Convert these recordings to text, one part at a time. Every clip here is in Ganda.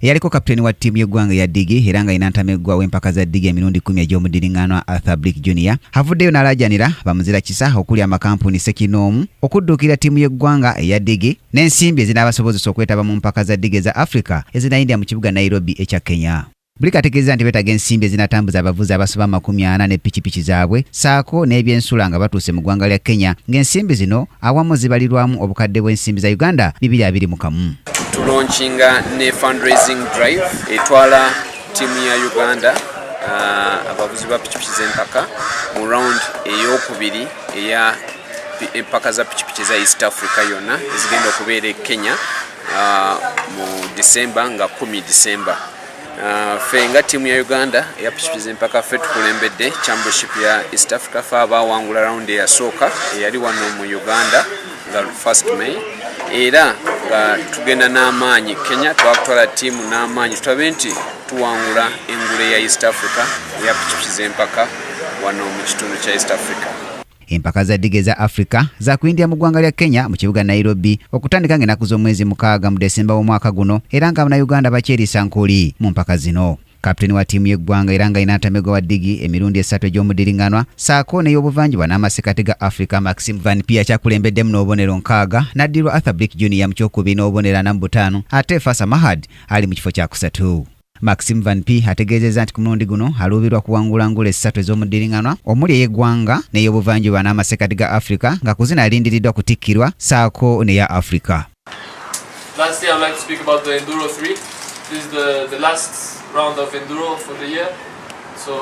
Eyaliko kapiteeni wa ttiimu y'eggwanga eya ddigi era nga yina ntameggwa w'empaka za ddigi emirundi 10 egy'omuddiringanwa Arthur Blick Jr avuddeyo n'alaajanira bamuzira kisa okuli amakampuni ssekinnoomu okudduukirira ttiimu y'eggwanga eya ddigi n'ensimbi ezinaabasobozesa okwetaba mu mpaka za ddigi eza Africa ezinayindira mu kibuga Nairobi ekya Kenya. Blick ategeezezza nti beetaaga ensimbi ezinatambuza abavuzi abasoba 40 ne pikipiki zaabwe ssaako n'ebyensula nga batuuse mu ggwanga lya Kenya, ng'ensimbi zino awamu zibalirwamu obukadde bw'ensimbi za Uganda 221. Tulaunchinga ne fundraising drive etwala ttiimu ya Uganda abavuzi ba pikipiki z'empaka mu round ey'okubiri eya empaka za pikipiki za East Africa yonna ezigenda okubeera e Kenya mu December nga 10 December. Ffe nga ttiimu ya Uganda eya pikipiki z'empaka ffe tukulembedde championship ya East Africa, ffe abaawangula round eyasooka eyali wano mu Uganda nga 1 May, era nga tugenda n'amaanyi Kenya, twakutwala ttiimu n'amaanyi tulabe nti tuwangula engule ya East Africa eya pikipiki z'empaka wano mu kitundu kya East Africa. Empaka za ddigi eza Africa zakuyindira mu ggwanga lya Kenya mu kibuga Nairobi okutandika ng'ennaku z'omwezi 6 mu Desemba w'omwaka guno, era nga Bannayuganda bakyeriisa nkuli mu mpaka zino. Kapiteeni wa ttiimu y'eggwanga era nga yina ntamegwa wa ddigi emirundi 3 egy'omuddiringanwa ssaako n'ey'obuvanjuba n'amasekati ga Africa Maxime Van Pee akyakulembeddemu n'obubonero 6, n'addirwa Arthur Blick Jr mu kyokubiri n'obubonero 45, ate Fasa Mahad ali mu kifo kyakusatu. Maxime Van Pee ategeezezza nti ku mulundi guno aluubirwa kuwangula ngule 3 ez'omuddiringanwa omuli ey'eggwanga n'ey'obuvanjuba n'amasekati ga Africa, nga ku zino alindiriddwa kutikkirwa ssaako n'eya Africa. Lastly, I'd like to speak about the Enduro 3. This is the last round of Enduro for the year. So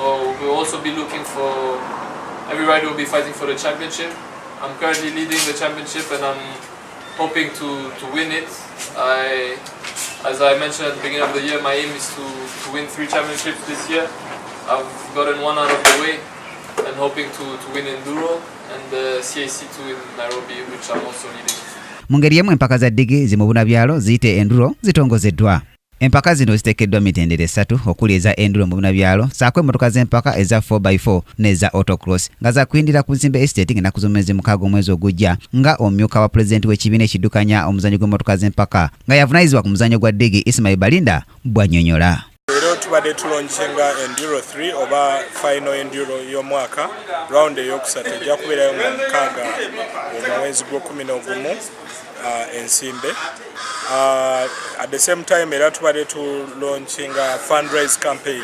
we'll also be looking for, every rider will be fighting for the championship. I'm currently leading the championship and I'm hoping to win it. As I mentioned at the beginning of the year, my aim is to win 3 championships this year. I've gotten 1 out of the way and hoping to win Enduro and the CAC2 in Nairobi, which I'm also leading. Mu ngeri y'emu empaka za ddigi zimubunabyalo ziyite Enduro zitongozeddwa. Empaka zino ziteekeddwa mitendera 3 okuli eza Enduro mu bunabyalo ssaako emmotoka z'empaka eza 4x4 n'eza autocross nga zakuyindira ku Nsimbe Estate ng'ennaku z'omwezi 6 omwezi ogujja, nga omumyuka wa pulezidenti w'ekibiina ekiddukanya omuzannyo gw'emmotoka z'empaka nga yavunaanyizibwa ku muzannyo gwa ddigi Ismail Balinda bw'annyonnyola. Leero tubadde tulaunchinga Enduro 3 oba final Enduro y'omwaka, round eyokusatu ejja kubeerayo nga 6 omwezi gw'okumu Ensimbe. At the same time era tubadde tulaunchinga fundraise campaign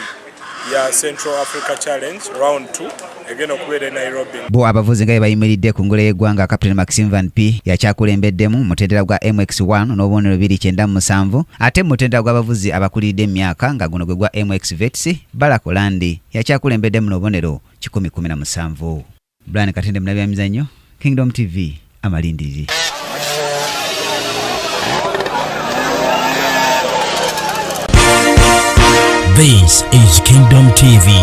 ya Central Africa Challenge round 2 egenda okubeera e Nairobi. Bo abavuzi nga bayimiridde ku ngule y'eggwanga, Captain Maxime Van Pee yakyakulembeddemu mu mutendera gwa MX1 n'obubonero 297, ate mu mutendera gw'abavuzi abakuliridde emyaka nga guno gwe gwa MX Vets, Barak Olandi yakyakulembeddemu n'obubonero 117. Brian Katende, munnabyamizannyo, Kingdom TV, amalindiri. This is Kingdom TV.